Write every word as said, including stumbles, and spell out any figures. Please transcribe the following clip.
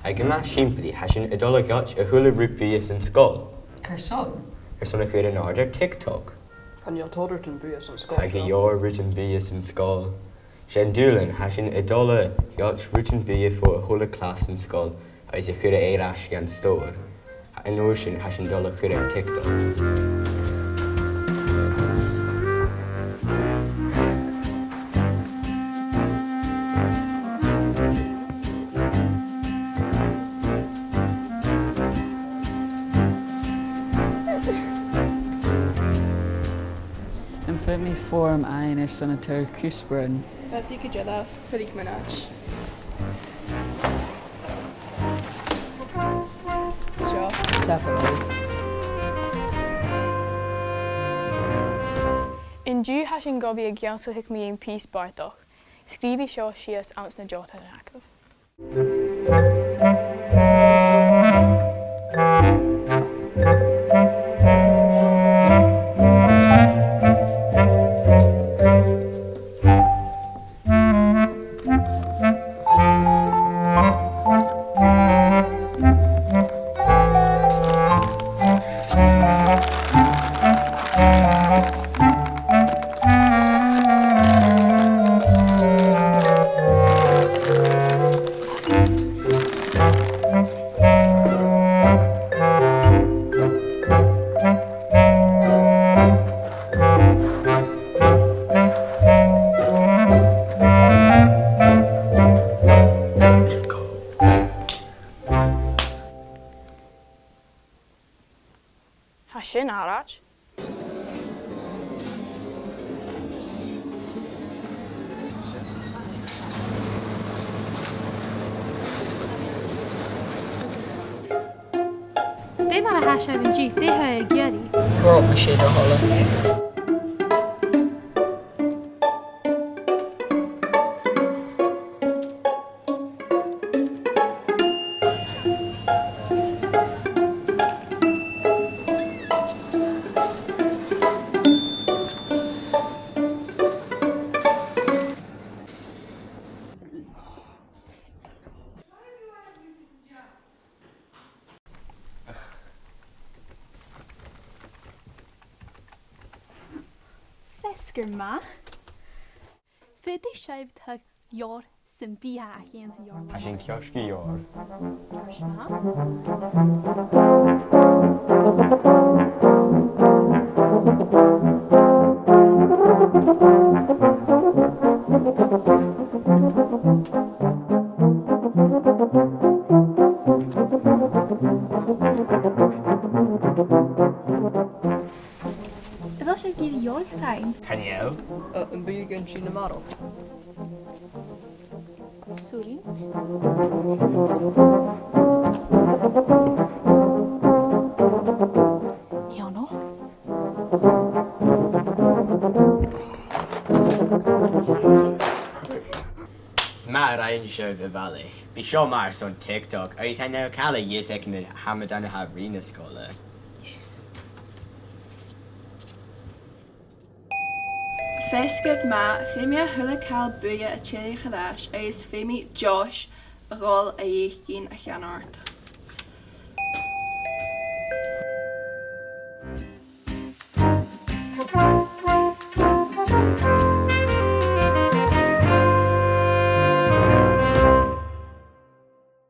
Aig an aon àm, tha sinn a' dol a ghoid a h-uile rud buidhe san sgoil. Carson? Airson a chur an-àirde air TikTok. Chan eil tòrr rudan buidhe san sgoil. Tha gu leòr rudan buidhe san sgoil. 'S e an dùbhlan, tha sinn a' dol a ghoid rudan buidhe bho a h-uile clas san sgoil agus a chur air ais dhan stòr. An uair sin, tha sinn a' dol a chur air TikTok. Am faod mi fòram fhaighinn airson an t-saoghail cuspairean? Tha, dè gu dearbh, chuireadh mi an-àirde. Seo. Tapadh leibh. An-diugh tha sinn gu bhith ag ionnsachadh mu dheidhinn pìos bàrdachd. Sgrìobhaidh seo sìos anns na deotan agaibh. Tha sin àraid. Dè mar a tha sibh an-diugh? Dè tha sibh ag iarraidh? Brot no sia de chola. Feasgar math. Faodaidh sibh a thoirt leabhar sam bith a th' agaibh san leabharlann. Tha sin ceart gu leòr. Ceart ma-thà. A bheil sibh ag iarraidh leabhar fhaighinn? Chan eil. Uh, am bi thu ag iarraidh sin a-màireach? Sorry. Neona. 'S math a rinn sibh, a bhalaich. Bidh seo math airson TikTok, agus tha an càil a dh'fhios aig na h-amadan a tha ri na sgoile. Yes. Feasgar math, feumaidh a h-uile càil buidhe a thilleadh air ais agus feumaidh Josh a dhol a dh'fhaicinn a' cheannard.